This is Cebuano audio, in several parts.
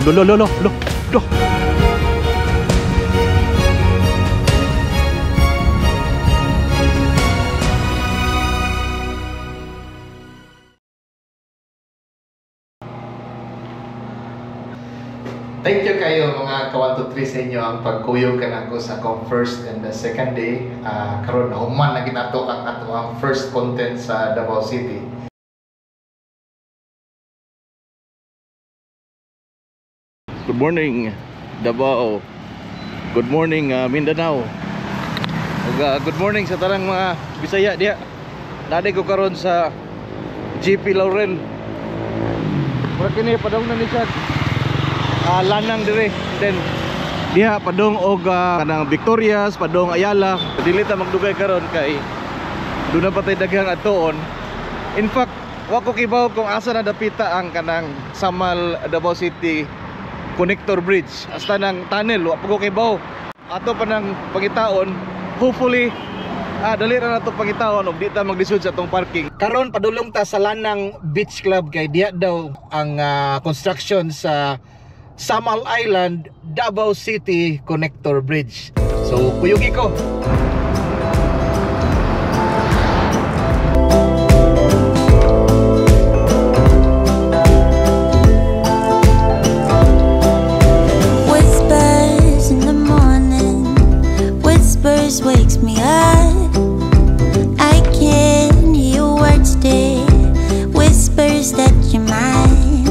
Lo lo lo lo lo lo. Thank you kayo mga ka 123 sa inyo ang pagkuyog kanako sa akong first and the second day. Karon nahuman na ginato ang ato ang first content sa Davao City. Good morning, Davao. Good morning, Mindanao. Ug good morning sa tanang mga Bisaya diha. Naday ko karon sa GP Laurel. Mura kini padung na ni siya. Lanang dire, then diha padung og kanang Victorias, padung Ayala. Dili ta magdugay karon kay duna pa tay daghang adtuon. In fact, wa ko kibaw kung asa na dapita ang kanang Samal Davao City Connector Bridge. Hasta nang tunnel, wa pa ko kibaw. Ato pa nang pangitaon. Hopefully dali ra nato pangitaon og di ta maglisod sa atong parking. Karon padulong ta sa Lanang Beach Club kay diha daw ang construction sa Samal Island Davao City Connector Bridge. So kuyugi ko. Whispers in the morning, whispers wakes me up. I can't hear words today, whispers that you're mine.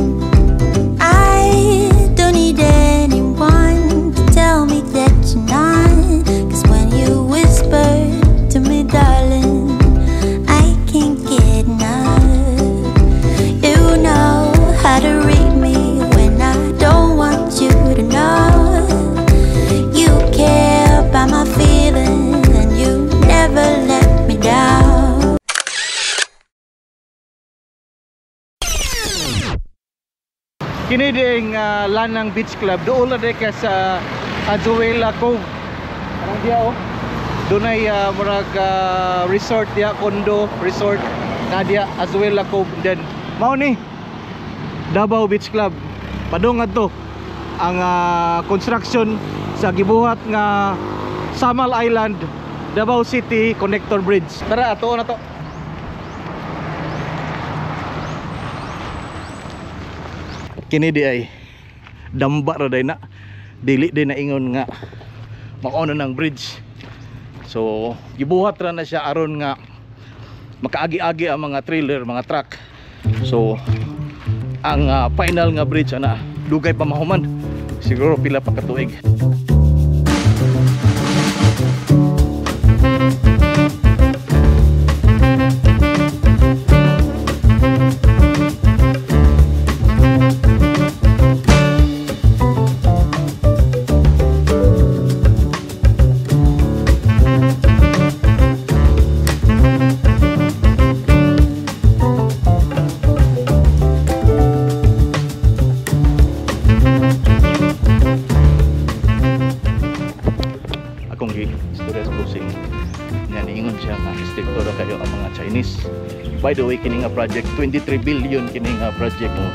I don't need anyone to tell me that you're not, 'cause when you whisper to me, darling, I can't get enough. You know how to read me when I don't want you to know. You care about my feelings and you never let me down. Kini ding Lanang Beach Club, doon na ka sa Azuela Cove. Kanang diya oh. Dunay murag resort diya, condo resort na diya Azuela Cove. Then mao ni Davao Beach Club. Padung adto ang construction sa gibuhat nga Samal Island Davao City Connector Bridge. Tara, ato na to. Kini di ay damba ra day na, dili day na ingon nga makauna ng bridge. So gibuhat ra na siya aron nga makaagi-agi ang mga trailer, mga truck. So ang final nga bridge ana dugay pa mahuman, siguro pila pa ka tuig. Akong gi-istorya sa busing nga niingon siya nga stricto ra kayo ang mga Chinese. By the way, kini nga project 23 billion kini nga project mo.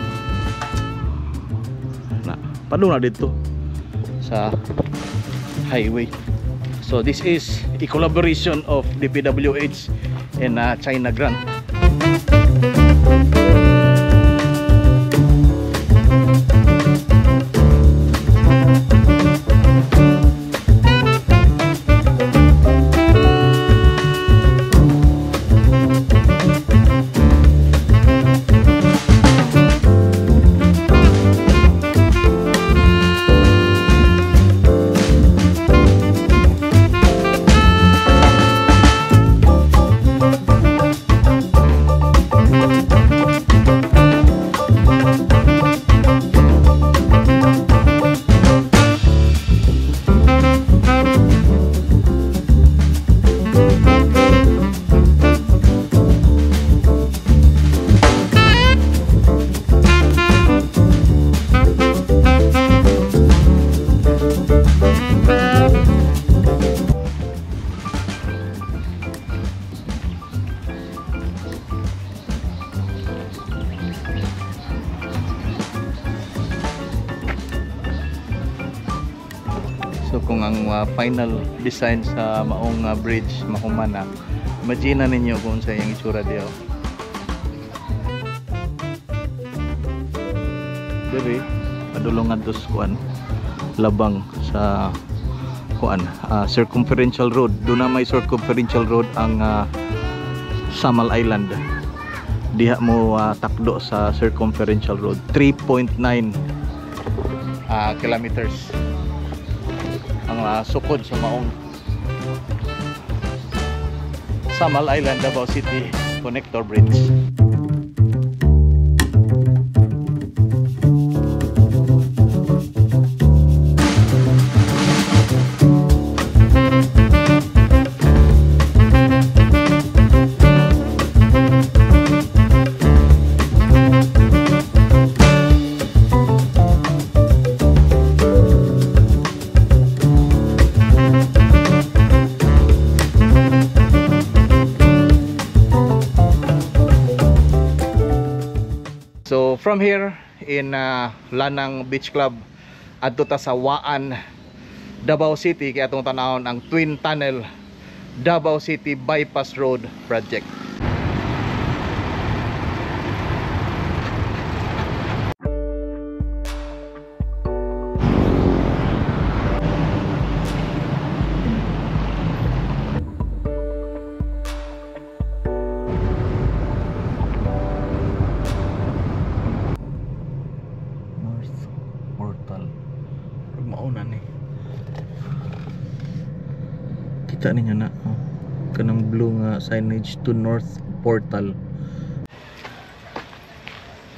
Na padung na didto sa highway. So this is a collaboration of DPWH and China Grant. Kung ang final design sa maong bridge mahuman na, imagine na ninyo kung sa iyang itsura diha. Diri padulong ngadto sa kuan, labang sa kuan, circumferential road. Doon na may circumferential road ang Samal Island. Diha mo takdo sa circumferential road, 3.9 kilometers ang sukod sa maong Samal Island Davao City Connector Bridge. So from here in Lanang Beach Club adto ta sa Waan, Davao City, kay atong tan-awon ang Twin Tunnel Davao City Bypass Road Project. North Portal. Mauna ni. Kita ninyo na, oh, kanang blue nga signage to North Portal.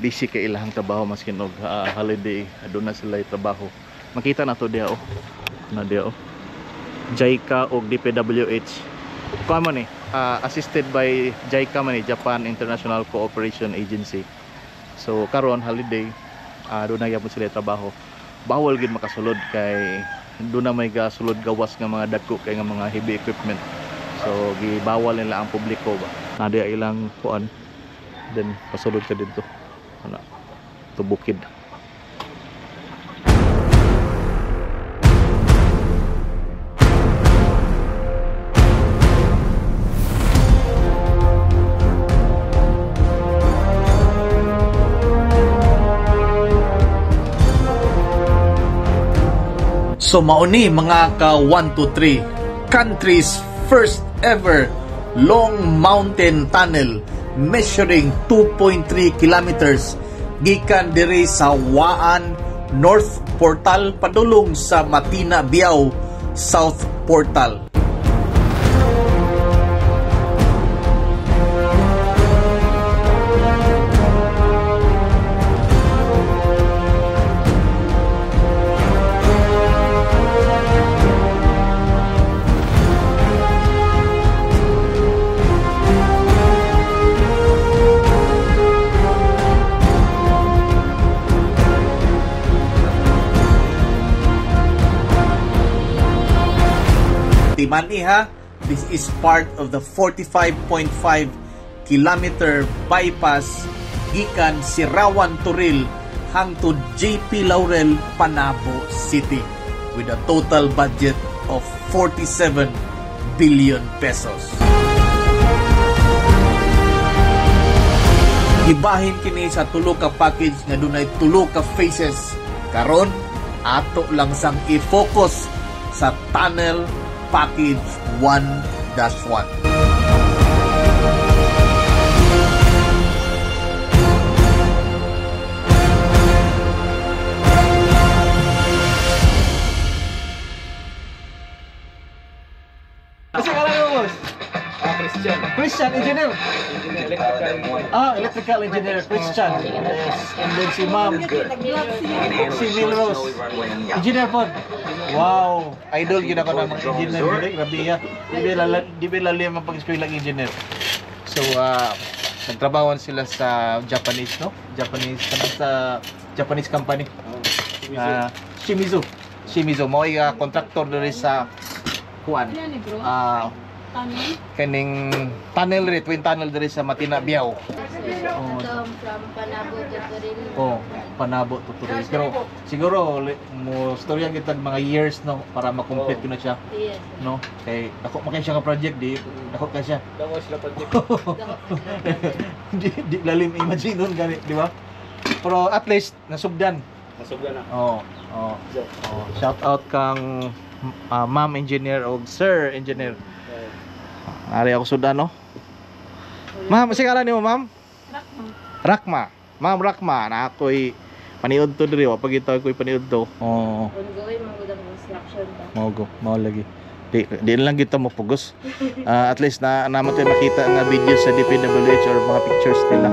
Busy kay ilahang trabaho maskin og holiday, aduna sila trabaho. Makita na to diha, oh. Na diha, oh. JICA og DPWH. Kuan man ni, assisted by JICA man ni, Japan International Cooperation Agency. So karon holiday, doon na gyapon sila trabaho. Bawal gid makasulod kay doon na may gasulod gawas nga mga dagko kay nga mga heavy equipment. So gibawal nila ang publiko ba. Na diha ilang kuan, then pasulod ka didto. Ana to bukid. So mauni mga ka 1, 2, 3, country's first ever long mountain tunnel measuring 2.3 kilometers gikan diri sa Waan North Portal padulong sa Matina Biao South Portal. Timaniha, this is part of the 45.5 kilometer bypass gikan Sirawan Toril hangtod JP Laurel, Panabo City with a total budget of 47 billion pesos. Gibahin kini sa tulo ka package nga dunay tulo ka phases. Karon ato lang sang i-focus sa tunnel package 1-1. Kasi alam mo, boss? Christian. Christian, engineer. Electrical engineer. Electrical engineer, Christian. Yes. And then si Ma'am, si Milrose. Engineer po. Wow. Idol gid ako ng mga engineer. Grabe ya. Di ba lalim ang pag-eskwela ng engineer. So, nagtrabaho sila sa Japanese, no? Japanese, sa Japanese company. Shimizu. Shimizu. Mao ay contractor diri sa kuan. Kaning tunnel diri, twin tunnel diri sa Matina Biao. Oh. From Panabo to Toril. Oh, Panabo to Toril. Pero siguro mo storya kita mga years no para ma-complete ko na siya, Yes. no? Kay dako man kay siya ka project di dako kay siya. Dako sila project. Di lalim imagine nun gani, di ba? Pero at least nasugdan. Nasugdan na. Oh, oh. Oh, shout out kang Ma'am Engineer o Sir Engineer. Ari ako sudan no. Ma'am, sige ngalan nimo, ma'am? Rakma. Ma'am Rakma, na ako'y paniud to diri, wa pagita ako'y paniud to. Oo. Ongoing mga gudang construction pa. Mao go, mao lagi. Di lang kita mo pugos. At least na naman tayo makita nga videos sa DPWH or mga pictures nila.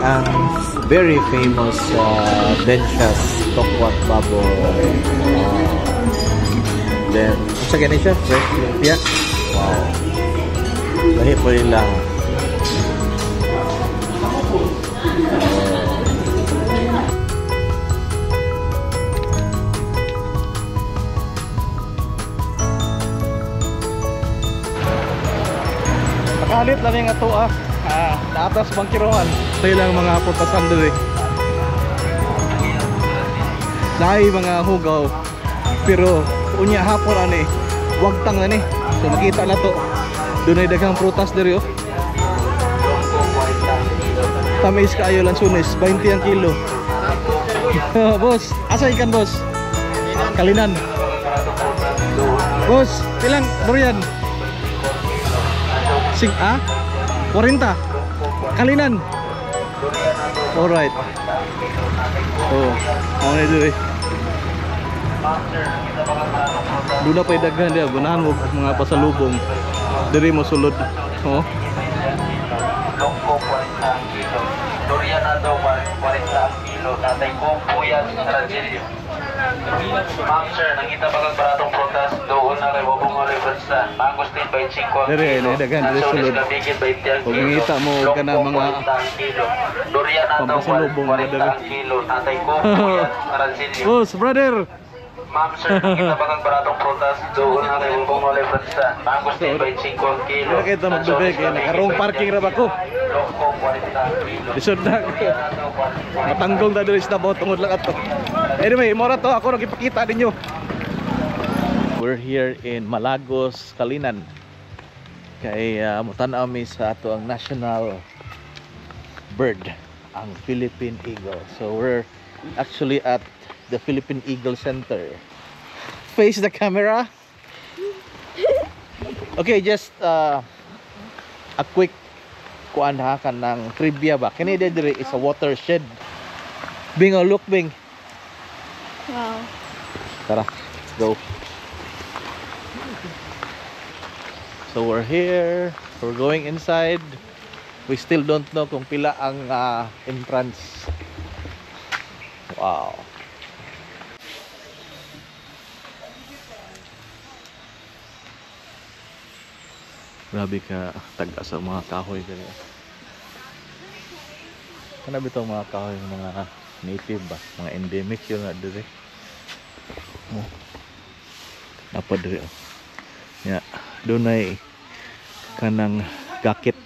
Ang very famous Densha's Tokwat Baboy. Then, unsa gani siya? Fresh lumpia. Wow. Lahi po nila. Nakahalit lang yung ato ah. Naatas bangkirohan. Ito lang mga putasan diri. Naay mga hugaw. Pero unya hapon ani, wagtang na ni. So makita na to. Dunay daghang prutas diri oh. Tamis kaayo lansunis, 20 ang kilo. Boss, asa ikan boss? Kalinan. Boss, ilang durian? Sing ah? 40. Kalinan. Alright. Oh, ano na diri. Duna pa'y daghan diya, gunahan mo mga pasalubong. Diri mo sulod. Oh. Longko 40 kilo. Durian na daw 40 kilo. Tatay ko, Kuya Ragelio. Ma'am sir, nangita ba kang baratong prutas? Doon na kay Bobong Oliver sa Mangosteen 25 ang Dere, kilo. dere, daghan, dere Lansones sulod. Camiguin 20 ang Kung kilo. ngita mo, Longko kana mga 40 ang kilo. Durian na daw pampasalubong na 40 dere. ang kilo. Tatay ko, Kuya Ragelio. Boss, brother. Ma'am sir, nangita ba kang baratong prutas? Doon na kay Bobong Oliver sa Mangosteen 25 ang kilo. Dere kita magbebe, Lansones kaya Camiguin nakarong 20 parking ang ra ba ko? kilo. Longko 40 ang kilo. Lisod na. Matanggong na diri sa Davao tungod lang ato. Anyway, mora to ako nagipakita ninyo. We're here in Malagos, Calinan. Kay mutan-aw mi sa ato ang national bird, ang Philippine Eagle. So we're actually at the Philippine Eagle Center. Face the camera. Okay, just a quick kuan ha kanang trivia ba. Kini diri is a watershed. Bing, oh, look Bing. Wow. Tara, let's go. So we're here. We're going inside. We still don't know kung pila ang entrance. Wow. Grabe ka tag-a sa mga kahoy diri. Kana bitaw mga kahoy mga native ba, mga endemic yun na diri. Oh. Napa diri oh. Ya, dunay kanang gakit.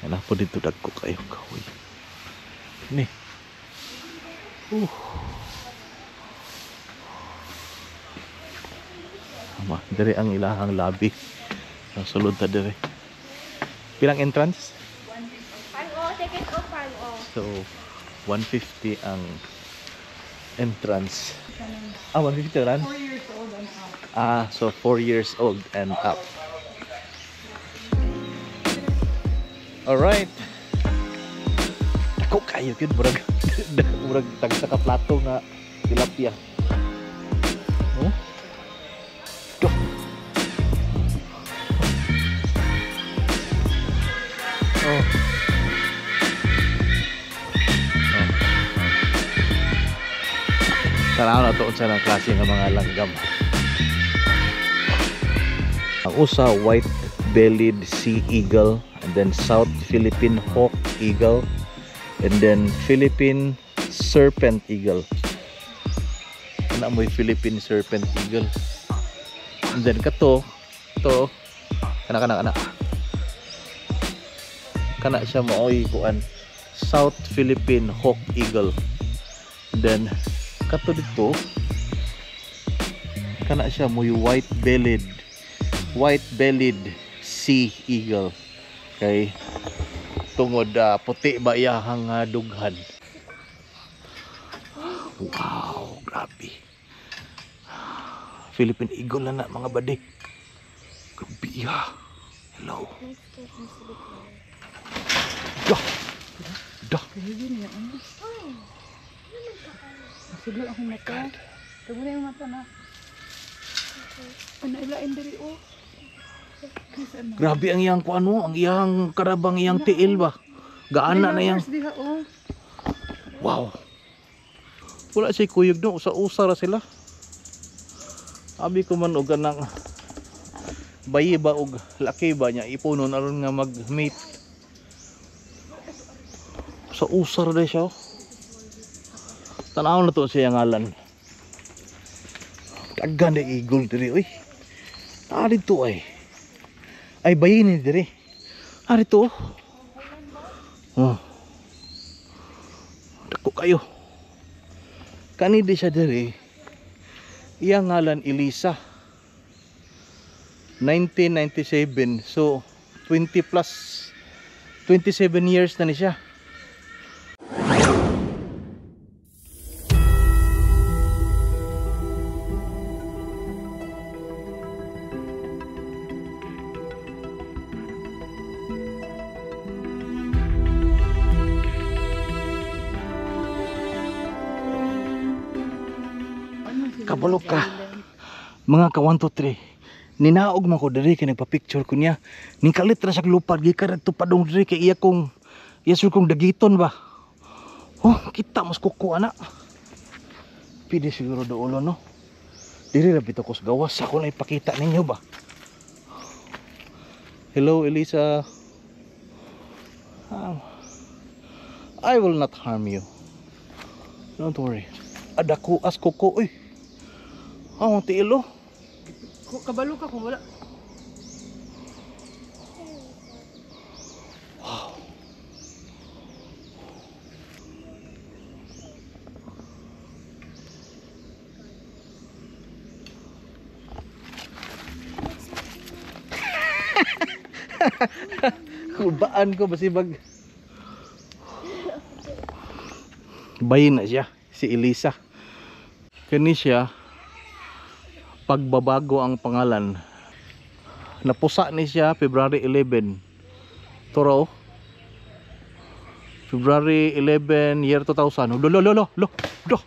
Ana po dito dagko kayo kahoy. Ni. Ama, diri ang ilahang labi. Ang sulod ta diri. Pilang entrance? 150. Ticket o 5-0. So 150 ang entrance. Ah, 150 ran? 4 years old and up. Ah, so 4 years old and up. All right. Dako kayo gyud murag murag tagsa ka plato nga tilapia. Oh. Go. Tanaw na to unsa ng klase nga mga langgam. Ang usa, white-bellied sea eagle, and then South Philippine hawk eagle, and then Philippine serpent eagle. Kana mo'y Philippine serpent eagle. And then kato, to kana kana kana. Kana siya maoy kuan, South Philippine hawk eagle. And then kato dito, kana siya mo'y white-bellied sea eagle. Kay tungod puti ba iyahang dughan. Wow, grabe. Philippine eagle na na mga bade. Grabe ya. Hello. Dah. Dah. Siglo akong mata. Tabo na yung mata na. Ano ilain diri oh. Grabe ang iyang kuano, ang iyang karabang iyang tiil ba. Gaana na iyang. Diha oh. Wow. Wala siya kuyog no, usa-usa ra sila. Abi ko man og kanang bayi ba og laki ba niya ipunon aron nga mag-mate. Usa-usa ra day siya. Oh. Tanaw na to siya ngalan. Daghan na eagle diri oy. Ah, dito ay. Ay bayi ni diri. Ah, dito. Oh. Dako kayo. Kani di siya diri. Iyang ngalan Elisa. 1997. So 20 plus 27 years na ni siya. Kabalo ka. Mga ka 1 2 3. Ninaog man ko diri kay nagpa-picture ko niya. Ning kalit ra siya lupad gikan adto padung diri kay iya kong iya sur kong dagiton ba. Oh, kita mas kuko ana. Pwede siguro duolo no. Diri ra bitaw ko sa gawas, ako na ipakita ninyo ba. Hello Elisa. I will not harm you. Don't worry. Adako as kuko oy. Ah, ang tiil oh. Kabalo ka kung wala. Wow. Kulbaan ko basibag. Bayin na siya, si Elisa. Kani siya, pagbabago ang pangalan. Napusa ni siya February 11. Toro. February 11 year 2000. Lo lo lo lo lo. Do.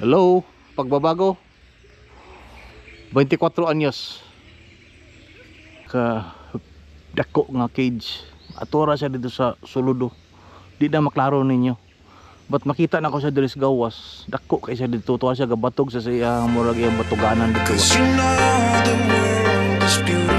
Hello, pagbabago. 24 anyos. Ka dako nga cage. Atora siya dito sa suludo. Di na maklaro ninyo. But makita na ko siya diri sa gawas. Dako kay siya dito. Tuwa siya gabatog sa iyang murag iyang batuganan dito. 'Cause you know the world is beautiful.